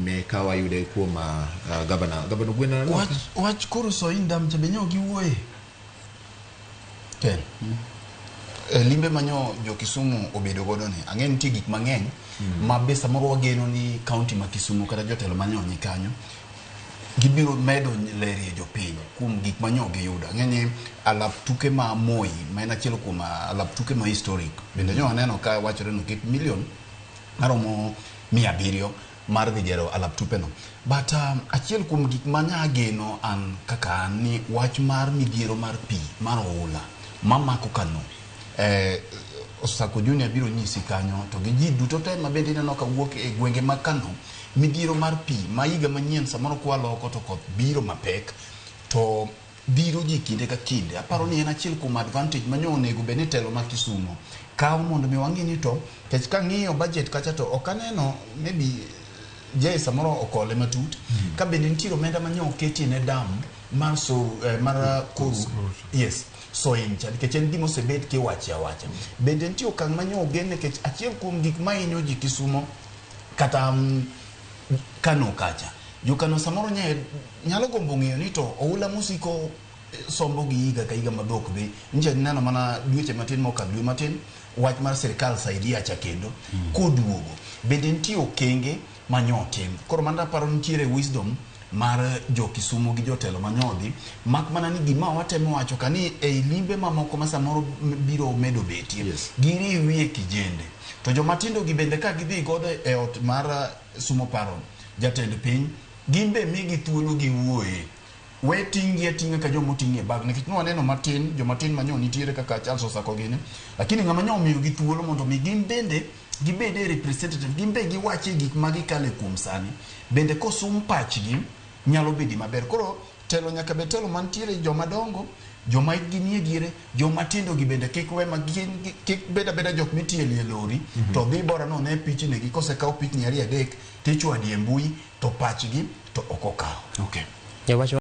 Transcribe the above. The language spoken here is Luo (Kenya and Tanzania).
Me ka wayude kuom gavana gavana Ogweno. Wach wach koro Soin Dam cha be nyo giwuoye. Ken. E limbe manyo jo Kisumu obedo godo ni ang'e nitie gik mang'eny ma be samoro wageno ni county ma Kisumu kata jotelo manyo ni kanyo gibiro medo lerie jopiny kuom gik manyo giyudo. Ang'e ni alap tuke ma Moi ma en achiel kuom alap tuke ma historic bende nyo aneno ka wachore ni oket million maromo 700 mar dhi gero alap tupeno. But achiel kuom gik ma nya geno an kaka an ni wach mar midhiero mar pi mar oula mamako Kano Osako Junior biro nyisi kanyo to gi ji duto te ma bende ineno ka wuok e gwenge mag Kano midhiero mar pi ma higa manyien samoro kwa loko to koth biro mapek to dhiro ji kinde ka kinde. Aparo ni en achiel kuom advantage ma nyo onego bed ni telo ma Kisumo kawo mondo mi wang'i ni to nikech kang'iyo budget kacha to ok aneno maybe Jay samoro okole matut ka bende nitie omenda ma nyo oketie ne dam mar so mar Koru yes Soin cha nikech en gima osebed kiwache awacha. Bende nitie okang' ma nyo ogen nikech achiel kuom gik ma hinyo ji Kisumo kata Kano kacha jokano samoro nyalo gombo ng'eyo ni to oula mosiko sombo gi higa ka higa ma dhok dhi nyicha neno mana dweche matin mokalo dwe matin wach mar sirikal saidia cha kendo koduogo bende nitie okenge ma nyo otim koro mano aparo nitiere wisdom mar jo Kisumo gi jotelo manyodhi mak mana ni gima watemo wacho ka ni ei limbe mamoko ma samoro biro medo betie giriwie kijende to joma tindo gi bende ka gidhi godo e ot mar sumo paro jatend piny gin be migi thuolo giwuoye we ting' gi ating'a ka joma oting'o e bag nikech nwaneno matin jomatin manyo nitiere kaka Charles Osako gini lakini ng'ama nyo omiyo gi thuolo mondo mi gin bende gibed e representative gin be giwache gik ma gikale kuom sani bende kosum pachgi nyalo bedo maber koro telo nyaka bed telo mantiere joma dongo joma hikgi nie diere joma tindo gi bende kik we ma gin kik bed abeda jok mitielo e lori to dhi bora no ne pichni gi kosekaw pichni ariyo adek tichwadi e mbui to pachgi to ok okaw. Okay.